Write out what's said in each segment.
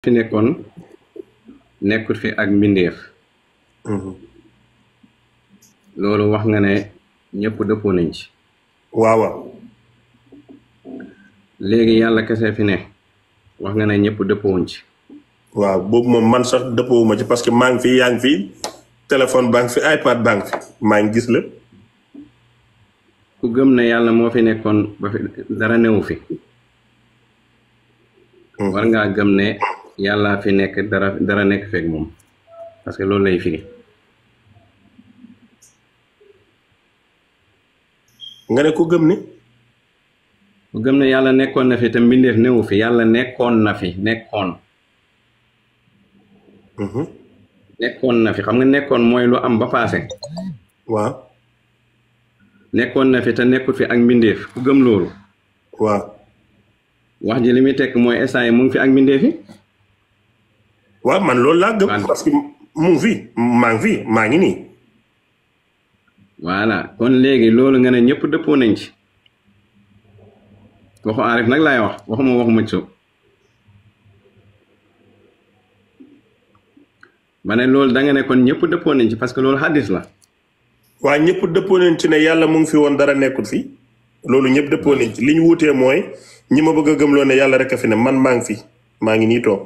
fi nekkoon nekkut fi ak mbindeef loolu wax nga ne ñëpp dëppoo nañ ci waaw léegi yàlla kese fi ne wax nga ne ñëpp dëppoowuñ ci waaw boobu moom man sax dëppoowuma ci parce que maa ngi fi yaa ngi fi téléphone baa ngi fi iPad baa ngi fi maa ngi gis la ku gëm ne yàlla moo fi nekkoon ba fi dara newu fi war ngaa gëm ne yàlla fi nekk dara nekk fekk moom parce que loolu lay firi nga ne ku gëm ne yàlla nekkoon na fi te mbindeef newu fi yàlla nekkoon na fi nekkoon na fi xam nga nekkoon mooy lu am ba paase waaw nekkoon na fi te nekkut fi ak mbindeef ku gëm loolu waaw wax ji li muy tekk mooy instant yi mu ngi fi ak mbindeef yi waaw man loolu laa gëm parce que mu ngi fi maa ngi nii voilà kon léegi loolu nga ne ñëpp dëppoo nañ ci waxu aarif nag laay wax waxuma waxu mëj so ma ne loolu da nga ne kon ñëpp dëppoo nañ ci parce que loolu hadis la waa ñëpp dëppoo nañ ci ne yàlla mu ngi fi woon dara nekkul fi loolu ñëpp dëppoo nañ ci li ñu wutee mooy ñi ma bëgg a gëmloo ne yàlla rek a fi ne man maa ngi fi maa ngi nii toog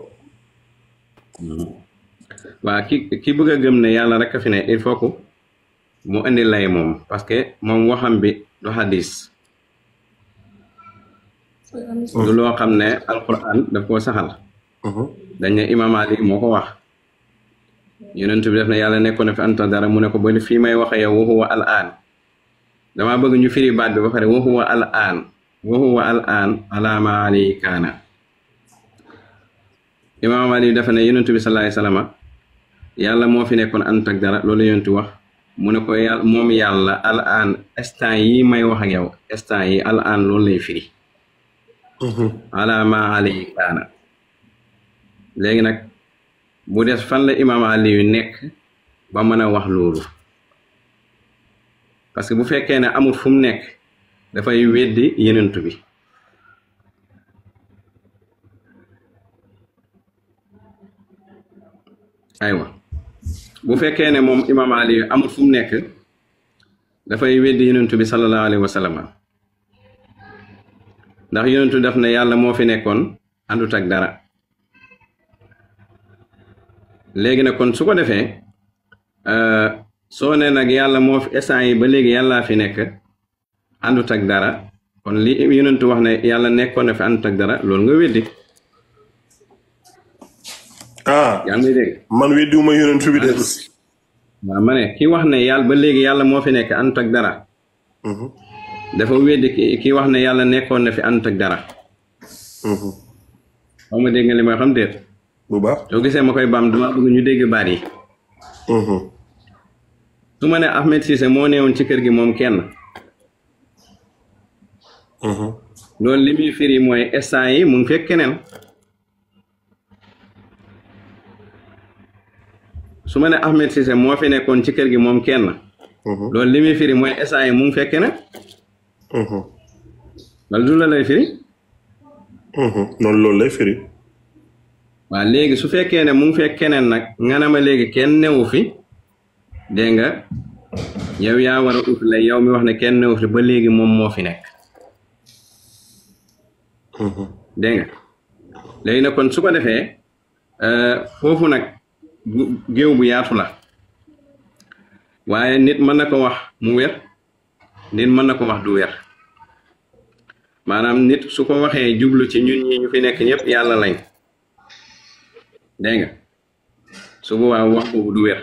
waa ki bëgg a gëm ne yàlla rek a fi ne il faut que mu indi lay moom parce que moom waxam bi du hadis du loo xam ne alquran daf koo saxal dañ ne imam Ali moo ko wax yonent bi def na yàlla nekkoon na fi anta dara mu ne ko ba fii may waxe yow wa huwa al aan damaa bëgg ñu firi baat bi ba pare wa huwa al aan ala ma ali kaana imam Ali dafa ne yonent bi sallallahu alayhi wasallam yàlla moo fi nekkoon ant ak dara loolu yonent wax mu ne ko yàlla moom yàlla al aan instant yi may wax ak yow instant yi al aan loolu lay firi ala ma ali kaana léegi nag bu des fan la imam Ali yu nekk ba mën a wax loolu parce que bu fekkee ne amul fu mu nekk dafay weddi yenentu bi aywa bu fekkee ne moom imam Ali yu amul fu mu nekk dafay weddi yenentu bi sallallahu alayhi wa sallam ndax yenentu daf ne yàlla moo fi nekkoon àndut ak dara léegi nag kon su ko defee soo ne nag yàlla moo fi instant yi ba léegi yàllaa fi nekk àndut ak dara kon li yonentu wax ne yàlla nekkoon na fi àndut ak dara loolu nga weddi yaa ngi dégg man weddiwuma yonentu bi de waaw ma ne ki wax ne yàlla ba léegi yàlla moo fi nekk àndut ak dara dafa weddi ki wax ne yàlla nekkoon na fi àndut ak dara xaw ma dégg nga li may xam déet bu baax soo gisee ma koy baam dama bëgg ñu dégg baat yi su ma ne Ahmed Cissé moo neewoon ci kër gi moom kenn loolu li muy firi mooy instant yi mu ngi fekk keneen su ma ne Ahmed Cissé moo fi nekkoon ci kër gi moom kenn loolu li muy firi mooy instant yi mu ngi fekk keneen wala du la lay firi noonu loolu lay firi waaw léegi su fekkee ne mu ngi fekk keneen nag nga ne ma léegi kenn newu fi dégg nga yow yaa war a ut la yow mi wax ne kenn newu fi ba léegi moom moo fi nekk dégg nga léegi nag kon su ko defee foofu nag géew bu yaatu la waaye nit mën na ko wax mu wér nit mën na ko wax du wér maanaam nit su ko waxee jublu ci ñun ñi ñu fi nekk ñëpp yàlla lañ dégg nga su boobaa wax boobu du wér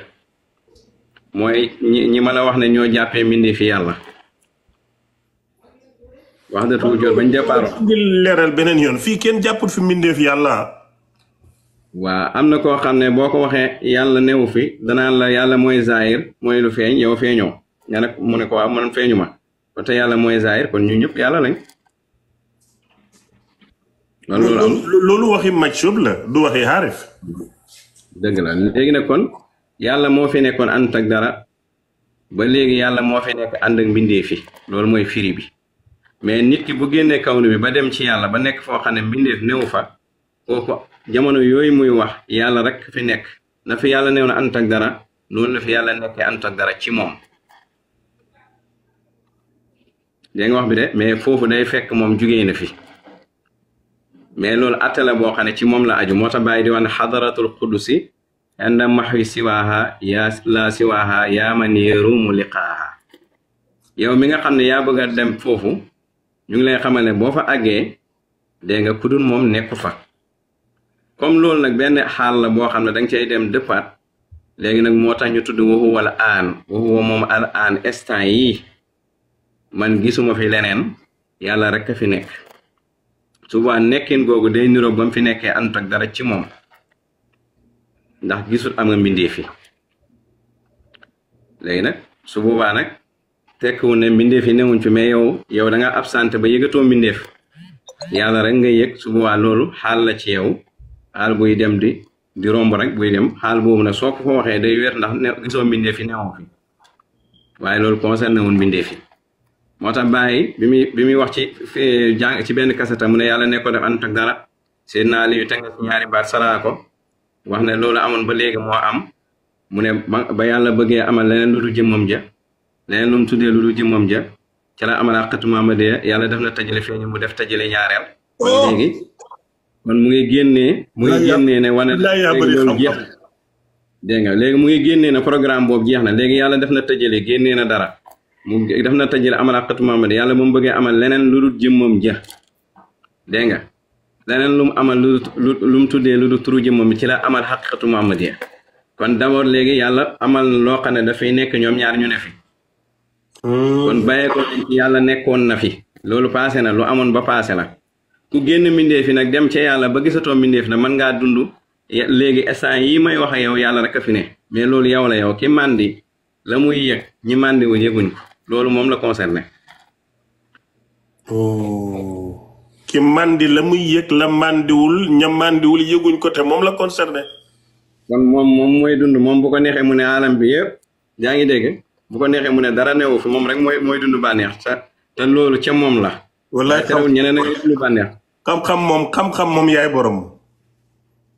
mooy ñi mën a wax ne ñoo jàppee mbindi fi yàlla wax da tuujoor bañ départ ngi leeral beneen yoon fii kenn jàpput fi mbindeef yàlla waa am na koo xam ne boo ko waxee yàlla newu fi danaan la yàlla mooy zaahir mooy lu feeñ yow feeñoo nga ne mu ne ko waaw man feeñu ma kon te yàlla mooy zaahir kon ñu ñëpp yàlla lañ loolu waxi majsub la du waxi xaarif dëgg la léegi nag kon yàlla moo fi nekkoon ànd ak dara ba léegi yàlla moo fi nekk ànd ak mbindee fi loolu mooy firi bi mais nit ki bu génnee kawnu bi ba dem ci yàlla ba nekk foo xam ne mbindeef néew fa kooku jamono yooyu muy wax yàlla rek fi nekk na fi yàlla neew na ànd ak dara noonu la fi yàlla nekkee ànd ak dara ci moom dégg nga wax bi de mais foofu day fekk moom jugee na fi mais loolu atte la boo xam ne ci moom la aju moo tax bàyyi di wax ne xadaratul qudusi inda maxwi siwaaha yaa la siwaaha yaa man yerumu liqaaha yow mi nga xam ne yaa bëgg a dem foofu ñu ngi lay xamal ne boo fa àggee dégg nga kudul moom nekku fa comme loolu nag benn xaal la boo xam ne danga cay dem dëppaat léegi nag moo tax ñu tudd waxu wala aan waxu moom al aan instant yii man gisuma fi leneen yàlla rek a fi nekk suba nekkin googu day niroog ba mu fi nekkee ànd ak dara ci moom ndax gisul am nga mbindeef fi léegi nag su boobaa nag tekkiwul ne mbindeef yi newuñ fi mais yow da nga absenté ba yëgatoo mbindeef yàlla rek nga yëg su boobaa loolu xaal la ci yow xaal buy dem di romb rek buy dem xaal boobu nag soo ko fa waxee day wér ndax gisoo mbindeef yi newoo fi waaye loolu concerné wul mbindeef yi moo tax bàyyi bi muy wax ci benn kaseta mu ne yàlla ne ko def ànd ak dara seen naa li yu teg ci ñaari baat saraa ko wax ne loolu amoon ba léegi moo am mu ne ba yàlla bëggee amal leneen lu dul jëmmam ja leneen lu mu tuddee lu dul jëmmam ja ca la amal xatu Muhammadiya yàlla def na tajale feeñu mu def tajale ñaareel kon léegi kon mu ngi génnee ne wane loolu jeex dégg nga léegi mu ngi génnee ne programme boobu jeex na léegi yàlla def na tajale génnee na dara mu def na tajale amal xatu Muhammadiya yàlla mu bëggee amal leneen lu dul jëmmam ja dégg nga leneen lu mu amal lu mu tuddee lu dul turu jëmmam ci la amal xaqiqatu Muhammadiya kon d'abord léegi yàlla amal loo xam ne dafay nekk ñoom ñaar ñu ne fi kon bàyyee ko yàlla nekkoon na fi loolu passé na lu amoon ba passé la ku génn mbindeef fi nag dem ca yàlla ba gisatoo mbindeef na mën ngaa dund léegi instant yi may wax ak yow yàlla rek a fi ne mais loolu yow la yow ki màndi la muy yëg ñi màndi wu yëguñ ko loolu moom la concerné ki màndi la muy yëg la màndiwul ña màndiwul yëguñ ko te moom la concerné kon moom mooy dund moom bu ko neexee mu ne alam bi yëpp yaa ngi dégg bu ko neexee mu ne dara newu fi moom rek mooy dund bànneex te loolu ca moom la wallaay terewul ñeneen a dund bànneex xam-xam moom yaay borom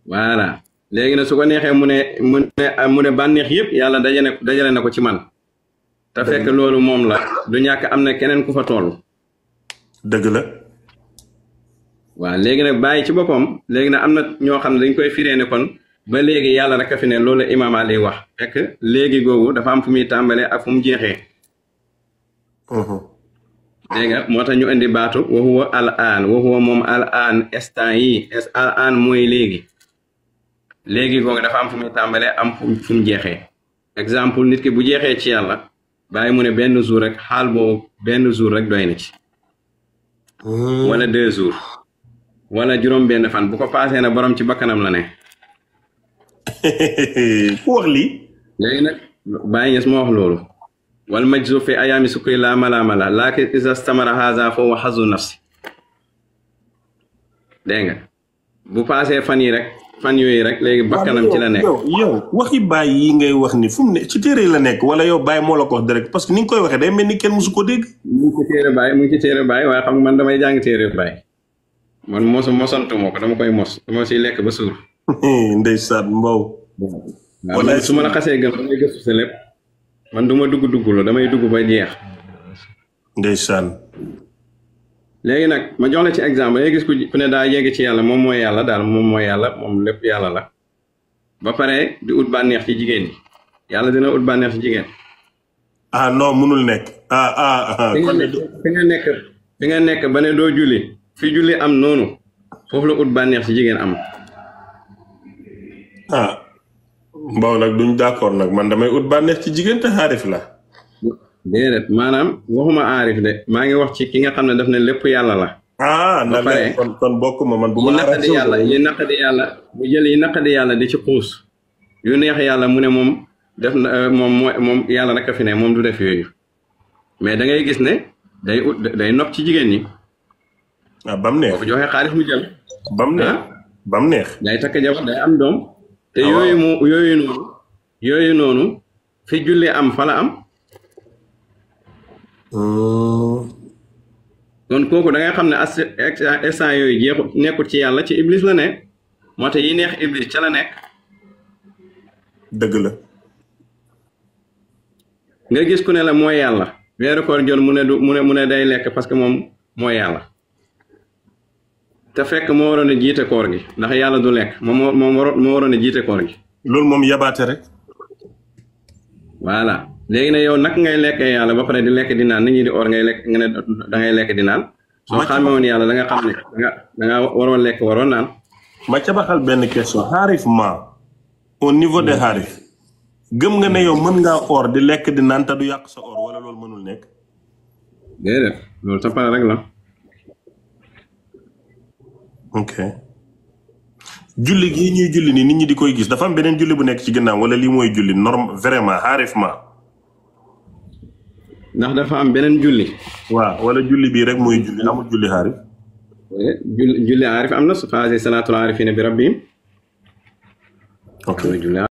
voilà léegi nag su ko neexee mu ne bànneex yëpp yàlla dajale na ko ci man te fekk loolu moom la du ñàkk am na keneen ku fa toll dëgg la waaw léegi nag bàyyi ci boppam léegi nag am na ñoo xam ne dañ koy firee ne kon ba léegi yàlla rek a fi ne loolu imaam Ali wax fekk léegi googu dafa am fu muy tàmbalee ak fu mu jeexee dégg nga moo tax ñu indi baatu wa huwa al aan wa huwa moom al aan instant yi al aan mooy léegi googu dafa am fu muy tàmbalee am fu mu jeexee exemple nit ki bu jeexee ci yàlla bàyyi mu ne benn jour rek xaal boobu benn jour rek doy na ci wala 2 jours wala juróom benn fan bu ko paasee na borom ci bakkanam la ne ku wax lii léegi nag bàyyi ñes moo wax loolu wal majzu fi ayaami sukri la mala laakin isa stamara haza fa huwa hazu nafsi dégg nga bu paasee fan yooyu rek léegi bakkanam ci la nekk yow waxi bàyyi yi ngay wax ni fu mu ne ci téere la nekk wala yow bàyyi moo la ko wax direct parce que ni nga koy waxee day mel ni kenn musu ko dégg mu ngi ci téere bàyyi waaye xam nga man damay jàng téere bàyyi man mosantu moo ko dama koy mos dama siy lekk ba suur ndeysaan Mbow wala su ma la xasee gëm damay gëstu sa lépp man du ma dugg la damay dugg ba jeex ndeysaan léegi nag ma jox la ci exemple léegi gis ku ne daa yegg ci yàlla moom mooy yàlla daal moom mooy yàlla moom lépp yàlla la ba pare di ut bànneex ci jigéen ñi yàlla dina ut bànneex ci jigéen non munul nekk fi nga nekk ba ne doo julli fi julli am noonu foofu la ut bànneex ci jigéen am Mbow nag duñ d'accord nag man damay ut bànneex ci jigéen te xaarif la déedéet maanaam waxuma aarif de maa ngi wax ci ki nga xam ne daf ne lépp yàlla la na pare kon bokkuma man bu ma naqadi yàlla bu jël yi naqadi yàlla di ci xuus yu neex yàlla mu ne moom def na moom yàlla rek a fi ne moom du def yooyu mais da ngay gis ne day nopp ci jigéen ñi bam neex boo ko joxee xaalis mu jël bam neex day takk jabar day am doom te yooyu noonu fi julli am fa la am kon kooku da ngay xam ne instant yooyu nekkul ci yàlla ci iblis la ne moo tax yi neex iblis ca la nekk. dëgg la. nga gis ku ne la mooy yàlla weeru koor jot mu ne day lekk parce que moom mooy yàlla te fekk moo waroon a jiite koor gi ndax yàlla du lekk moo waroon a jiite koor gi. loolu moom yabaate rek. voilà léegi ne yow nag ngay lekkee yàlla ba pare di lekk di naan nit ñi di or ngay lekk nga ne da ngay lekk di naan. soo xamee woon yàlla da nga xam ne da nga waroon lekk waroon naan. ma ca baxal benn question xaarif ma au niveau de xaarif gëm nga ne yow mën ngaa or di lekk di naan te du yàq sa or wala loolu mënul nekk. déedéet loolu sa pare rek la. ok julli gii ñuy julli nii nit ñi di koy gis dafa am beneen julli bu nekk ci ginnaaw wala lii mooy julli norme vraiment xaarif ma. ndax dafa am beneen julli. waaw wala julli bii rek mooy julli amul julli xaarif. julli aarif am na su faase salaatul aarifina bi rabbihim. ok